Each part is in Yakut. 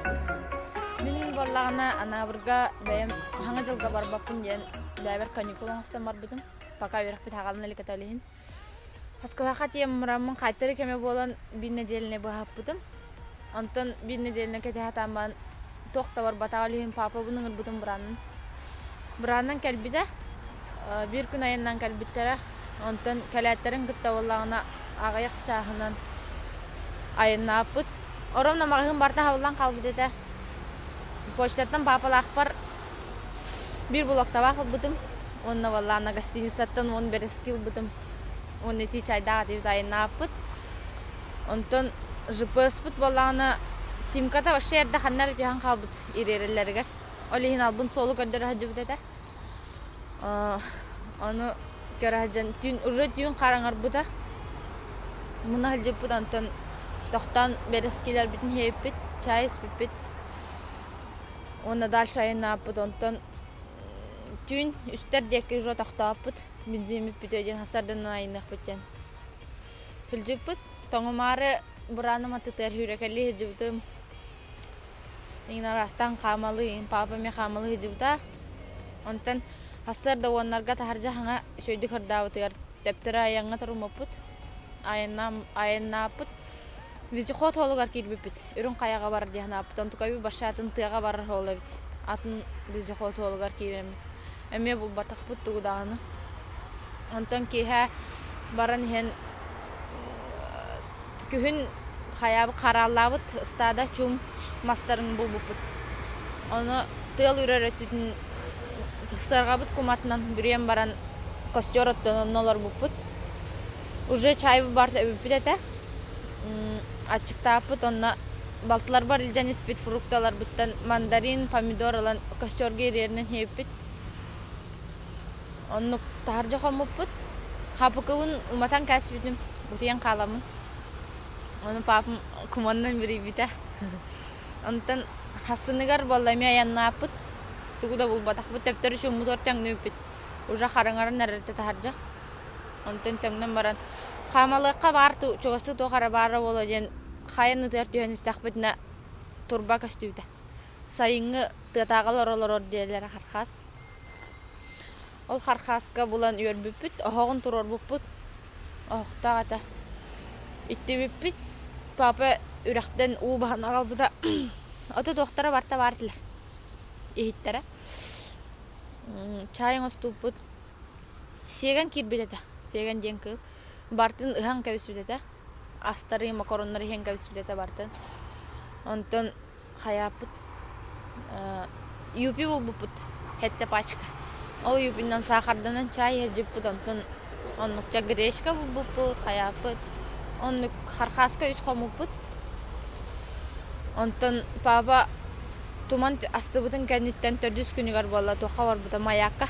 Мин буоллаҕына Анаабырга бэйэм Саҥа дьылга барбаппын диэн дьээбэр каникул оҥостон барбытым. Пока үөрэхпит аҕалан илик этэ ол иһин. Хаскылаахха тиийэн бараммын хаайтары кэмэ буолан биир нэдиэлэни быһаппытым. Онтон биир нэдиэлэни кэтэһэ сатаан баран туох да барбатаҕа ол иһин паапабын ыҥырбытым бураанынан. Бураанынан кэлбитэ. Биир күн айаннаан кэлбиттэрэ. Онтон кэлээттэрин кытта буоллаҕына аҕыйах чааһынан айаннааппыт. Оромно маҕаһыын барыта хабыллан хаалбыт этэ. Почтаттан паапалаахпар биир блоктабаах ылбытым уонна буоллаҕына гостиницаттан уон бэрэски ылбытым уонна итии чайдаах этибит айаннаабыппыт. Онтон ЖПС-пыт буоллаҕына симката вообще эрдэ ханна эрэ түһэн хаалбыт ириэрэллэригэр. Ол иһин албын суолу көрдөрө сылдьыбыт этэ. Ону көрө сылдьан түүн уже түүн хараҥарбыта. Муна сылдьыппыт онтон тохтоон бэрэскилэрбитин иһиппит, чай испиппит. Уонна дальше айаннааппыт онтон түүн үстэр диэки уже тохтооппут. Бензиммит бүтүө диэн сарсыарданан айанныахпыт диэн. Сылдьыппыт. Тоҥумаары бурааным аттытыгар сүүрэкэлии сылдьыбытым. Иҥин араастаан хаамалыы, папа эмиэ хаамалыы сылдьыбыта. Онтон сарсыарда уоннарга таһырдьа хаҥа үчүгэйдик сырдаабытыгар төптөрү айаҥҥа туруммуппут. Айаннааппыт. Вездеход холугар киирбиппит. Үрүҥ Хайаҕа барар дии санаабыт. Онтукайбыт баша атын тыаҕа барар суол эбит. Атын вездеход холугар киирэммит. Эмиэ булбатахпыт тугу даҕаны. Онтон киэһэ баран иһэн күһүн хайаабыт харааллаабыт ыстаада чуум мастарын булбуппут. Ону тыал үрэр өттүтүн сыарҕабыт куматынан бүрүйэн баран костер оттон онно олорбуппут. Уже чайбыт барыта бүппүт этэ. Аччыктааппыт онно балтыларбар илдьэн испит фрукталарбыттан мандарин, помидор ылан костерга ириэринэн сиэппит. Оннук таһырдьа хоммуппут. Хапыкыбын уматан кээспитим, утуйан хааламмын. Ону паапам куманынан бүрүйбүтэ. Онтон хассыныгар буолла эмиэ айаннааппыт. Тугу да булбатахпыт, төптөрү чууммутугар төҥнүбүппүт. Уже хараҥаран эрэртэ таһырдьа. Онтон төҥнөн баран хаамалыахха баар чугастыы туох эрэ баара буолуо диэн хайан ытыгар түһэн истэхпитинэ турба көстүбүтэ. Сайыҥҥы тыатааҕылар олорор диэллэрэ хархаас. Ол хархааска булан үөрбүппүт, оһоҕун туруорбуппут. Оһохтоох этэ. Иттибиппит. Папа үрэхтэн уу баһан аҕалбыта. Ото туохтара барта баар этилэр. Иһиттэрэ. Чай оҥостубуппут. Сиэгэн киирбит этэ. Сиэгэн диэн кыыл. Бартын ыһан кэбиспит этэ. Астары, макароннары иһэн кэбиспит этэ бартын. Онтон хайааппыт юпи булбуппут сэттэ пачка. Ол юпиннан саахарданан чай иһэрдьиппит, онтон оннукча гречка булбуппут, хайааппыт. Оннук хархааска үс хоммуппут. Онтон папа туман астыбытын кэнниттэн төрдүс күнүгэр буолла туохха барбыта маякка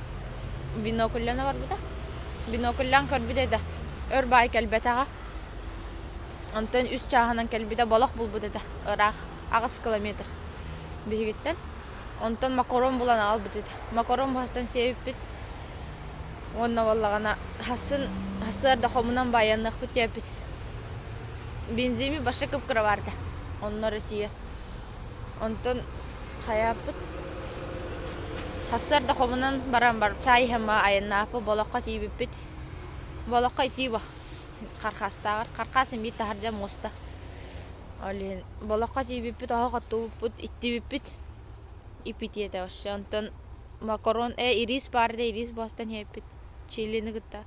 бинокльлана барбыта. Бинокльлаан көрбүт этэ. Өр баай кэлбэтэҕэ. Онтон үс чааһынан кэлбитэ болох булбут этэ ыраах аҕыс километр биһигиттэн. Онтон макарон булан аҕалбыт этэ. Макарон баһастан сиэбиппит. Уонна буоллаҕына хасын сарсыарда хомунан баайаныахпыт диэппит. Бензими баша кып-кыра баар этэ. Онно эрэ тиийэ. Онтон хайааппыт сарсыарда хомунан баран бар чай иһэн айаннааппыт болоххо тиийбиппит. Болоххо итии бо Каркастааҕар каркас эмиэ таһырдьа муоста. Ол иһин болоххо тиийбиппит, оһох оттубуппут, иттибиппит иппитиэ этэ вообще. Онтон макарон э ириис баар этэ, ириис буостан иһэппит. Чилини кытта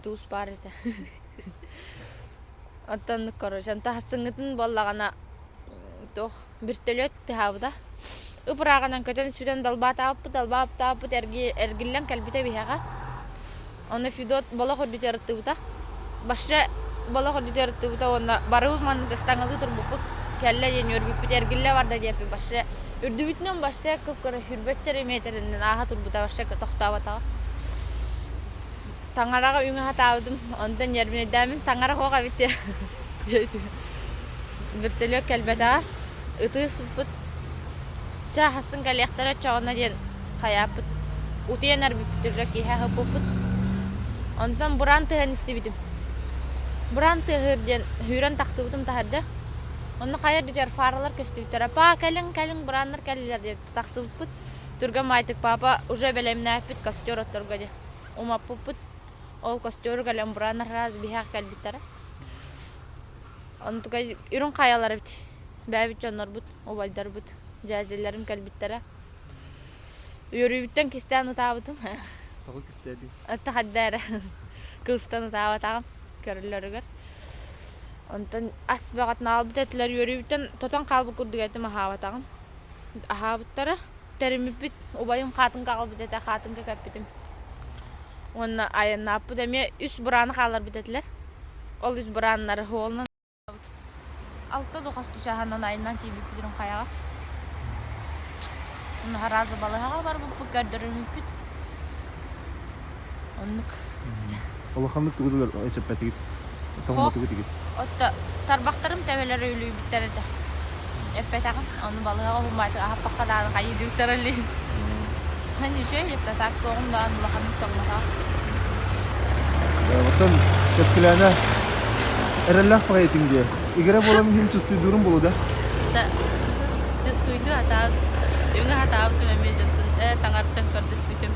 туус баар этэ. Оттон короче, онтон хассыҥҥытын буоллаҕына туох Бөртөлүөт тыаһаабыта. Ып-ырааҕынан көтөн испитин далбаатаабыппыт, далбаатаабыппыт эргиллэн кэлбитэ биһиэхэ. Ону Федот болох үрдүтүгэр ыттыбыта. Башы болох үрдүтүгэр ыттыбыта уонна барыбыт маннык ыстаҥалыы турбуппут. Кэллэ диэн үөрбүппүт, эргиллэ барда диэппит башы үрдүбүтүнэн башы кып-кыра сүүрбэччэ миэтэрэнэн ааһа турбута башы тохтооботоҕо. Таҥараҕа үҥэ сатаабытым, онтон ньиэрбинэйдээммин таҥара суох эбит диэн Вертолет кэлбэтэҕэ, ытыы сыппыт. Чэ, хасын кэлиэхтэрэ оччоҕуна диэн хайааппыт. Утуйан эрбиппит уже киэһэ аһыппыппыт. Онтон бураан тыаһын истибитим. Бураан тыаһыыр диэн сүүрэн тахсыбытым таһырдьа. Онно хайа бүтэр фаралар көстүбүттэрэ. Па, кэлиҥ, кэлиҥ, бурааннар кэллилэр диэн тахсыбыппыт. Түргэн баайтык папа уже бэлэмнээппит костер отторго диэн умаппыппыт. Ол костеру кэлэн бурааннар раз биһээх кэлбиттэрэ. Онтука үрүҥ хайалар эбит. Бэйэбит дьоннорбут, убайдарбыт, дьээдьэлэрим кэлбиттэрэ. Үөрүүбүттэн кистээн ытаабытым. Тоҕо кистээтиҥ? Тахадда эрэ. Кылыстан ытаабатаҕым көрөллөрүгэр. Онтон ас бөҕөтүн аҕалбыт этилэр үөрүүбүттэн тотон хаалбыт курдук этим аһаабатаҕым. Аһаабыттара. Тэриммиппит убайым хаатыҥка аҕалбыт этэ, хаатыҥка кэппитим. Уонна айаннааппыт эмиэ үс бурааны хаалларбыт этилэр. Ол үс бурааннары суолунан Алта да хас чааһынан айаннаан тиийбиппит үрүҥ хайаҕа. Онно арааза балыыһаҕа барбыппыт, көрдөрүммүппүт. Оннук. Улаханнык тугу да эчэппэтигит, тоҥмотугут игит? Отто тарбахтарым төбөлөрө үлүйбүттэр этэ. Эппэтэҕим. Ону балыыһаҕа уһуммаатык аһаппакка даҕаны хайыы диэбиттэр Ничего, это так туоҕум даҕаны улаханнык тоҥмотох. Оттон Кэскилээнэ эрэллээх баҕайы этиҥ диэ. Игирэ буолан иһин чувствуйдуурум буолуо да? Да, чувствуйду хатаабыт. Үҥэ хатаабытым эмиэ дьонтон ээ таҥарыттан көрдөспүтүм.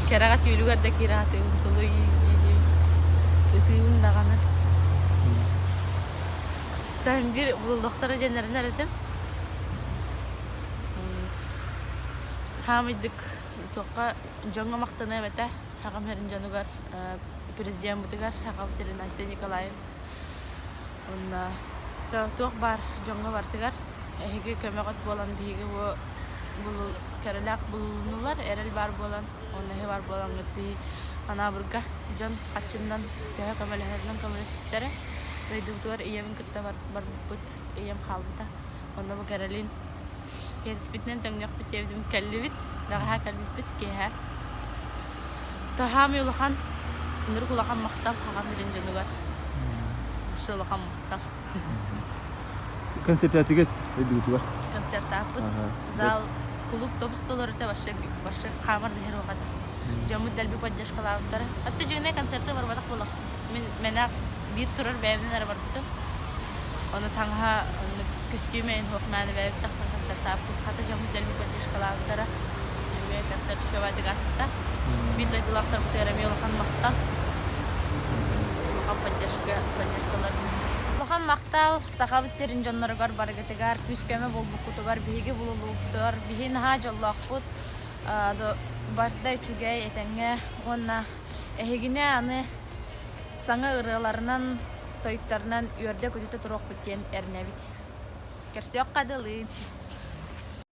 Кэрэҕэ түүлүгэр да киирэ хатыыбын тулуй дии ытыыбын даҕаны. Таһым биир буллахтара диэннэрин этим. Хаамыйдык туохха дьоҥҥо махтаныам этэ. Аҕам эрин дьонугар президеммытыгар аҕабыт Айсен Николаев уонна туох баар дьоҥҥо барытыгар эһиги көмөҕүт буолан биһиги бу кэрэлээх булунулар эрэл баар буолан уонна эһи баар буолаҥҥыт биһи Анаабырга дьон хаччыннан төһө көмөлөһөрүнэн көмөлөспүттэрэ. Дойдубутугар ийэбин кытта барбыппыт, ийэм хаалбыта. Онно бу Кэрэлин кэлиспитинэн төҥнүөхпүт диэбитим кэллибит. Бэҕэһээ кэлбиппит киэһэ. Таһаамый улахан, ынырык улахан махтал аҕам сирин дьонугар. Өссө улахан махтал. Концертаатыгыт дойдубутугар? Концертааппыт. Зал клуб тобус толорута вообще вообще хаамар да иһэр уохата. Дьоммут дэлби поддержкалаабыттара. Отто дьиҥинэ концерты барбатах буоллахпыт. Мин мэнэ биир турар бэйэбинэн эрэ барбытым. Ону таҥаһа көстүүмэ иһин суох мээнэ бэйэбит тахсан концертааппыт. Хата дьоммут дэлби поддержкалаабыттара. Эмиэ концерт үчүгэйдик ааспыта. Биир дойдулаахтарбытыгар эмиэ улахан махтал. Улахан поддержка, поддержкалар. Улахан махтал Сахабыт сирин дьонноругар барыгытыгар күүс-көмө буолбуккутугар, биһиги булулуубутугар, биһи наһаа дьоллоохпут, барыта үчүгэй, этэҥҥэ уонна эһигини аны саҥа ырыаларынан, тойуктарынан үөрдэ-көтүтэ туруохпут диэн эрэнэбит. Көрсүөххэ дылы.